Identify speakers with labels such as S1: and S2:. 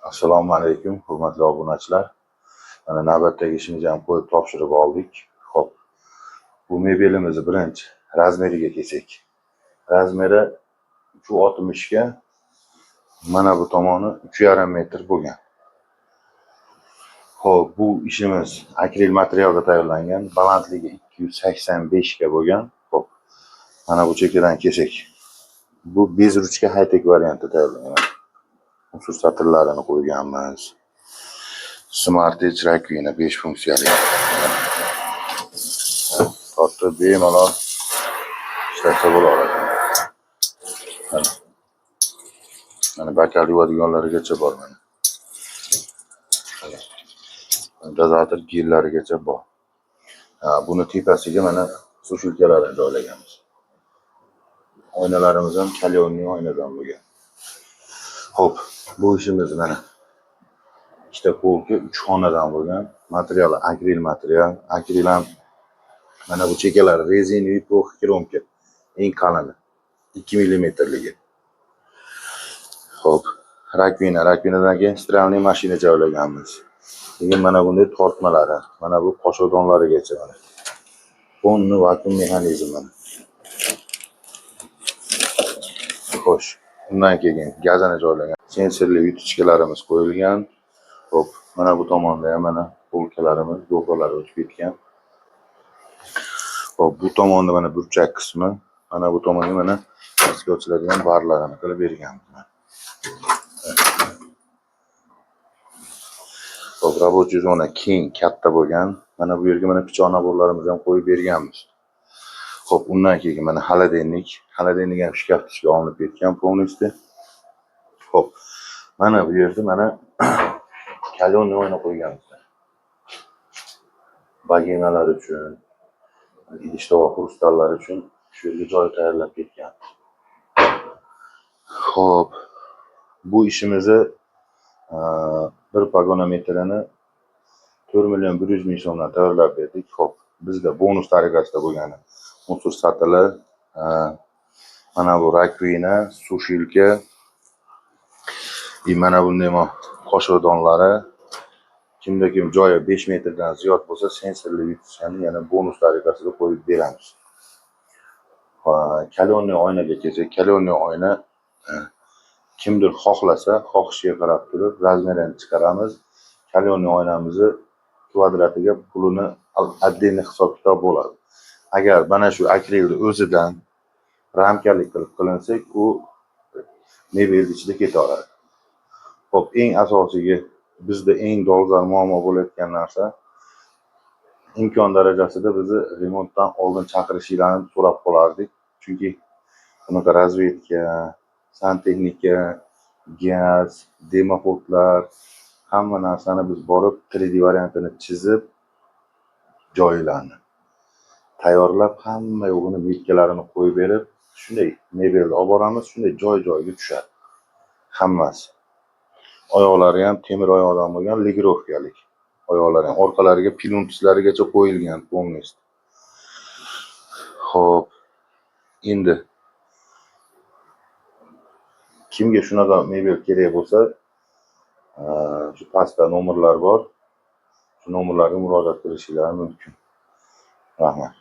S1: Assalomu alaykum, hurmatli obunachilar. Mana navbatdagi ishimizni ham qo'yib topshirib oldik. Xo'p, bu mebelimizni birinchi razmeriga kelsak. Razmeri 3,60 ga, mana bu tomoni 3,5 metr bo'lgan. Xo'p, bu ishimiz akril materialda tayyorlangan, balandligi 285 ga bo'lgan. Xo'p, mana bu chekkadan kelsak. Bu без ручка high-tech variantda tayyorlangan. Unsur satillarini qo'yganmiz. Smart Edge раковина 5 funksiyali. Tortib bemalol ishlatsa bo'laveradi. Mana. Mana бокал yuvadiganlarigacha bor mana. Mana. Dozator gellarigacha bor. Ha, buni tepasiga mana сушилка larini joylaganmiz. Oynalarimiz ham каленый oynadan bo'lgan. Xo'p, bu ishimiz mana ikkita полка, 3 xonadan bo'lgan. Materiali akril material. Akril ham mana bu chekkalari резиновый кромка, eng qalini 2 millimetrligi. Xo'p, раковина, раковина dan keyin стиральный mashina joylaganmiz. Keyin mana bunday tortmalari, mana bu qoshiqdonlarigacha mana. Полный vakuum mexanizmi mana. Xo'sh, undan keyin gazini joylagan. Sensorli yutishkalarimiz qo'yilgan. Xo'p, mana bu tomonda ham mana полка larimiz, do'qalar o'tib ketgan. Xo'p, bu tomonda mana burchak qismi, mana bu tomonga mana pastga ochiladigan barlarini qilib berganmiz. Xo'p, рабочий zona keng, katta bo'lgan. Mana bu yerga mana pichoq набор larimizni ham qo'yib berganmiz. Xo'p, undan keyin mana холодильник, холодильник ham shkaf ichiga olinib ketgan полностью. Xo'p, mana bu yerda mana каленый oyna qo'yganmiz. Bogemalar uchun, idish tovoq xrustallar uchun shu yerga joy tayyorlab ketgan. Xo'p, bu ishimizni bir pagonometrini 4 million 100 ming so'mdan tayyorlab berdik. Xo'p, bizda bonus tariqasida bo'lgani unsur satili, mana bu раковина, сушилка и mana bunday qoshiqdonlari. Kimda kim joyi 5 metrdan ziyod bo'lsa, sensorli yutishani yana bonus tariqasida qo'yib beramiz. Каленый oynaga kelsak, каленый oyna kimdir xohlasa, xohishiga qarab turib razmerini chiqaramiz. Каленый oynamizni kvadratiga pulini отдельный hisob kitob bo'ladi. Agar mana shu akrilni o'zidan ramkalik qilib qilinsak, u mebel ichida ketaveradi. Xo'p, eng asosiygi bizda eng dolzarb muammo bo'layotgan narsa, imkon darajasida bizni remontdan oldin chaqirishinglarni so'rab qolardik. Chunki bunaqa разведка, santexnika, gaz, дымоход lar, hamma narsani biz borib 3D variantini chizib, joylarni tayyorlab, hamma yo'g'ini метка larini qo'yib berib, shunday mebelni olib boramiz, shunday joy-joyiga tushadi. Hammasi. Oyoqlari ham temir oyoqdan bo'lgan, регулировка lik. Oyoqlari ham orqalariga plintruslarigacha qo'yilgan полностью. Xo'p, endi kimga shunaqa mebel kerak bo'lsa, shu pastda nomerlar bor. Shu nomerlarga murojaat qilishinglar mumkin. Rahmat.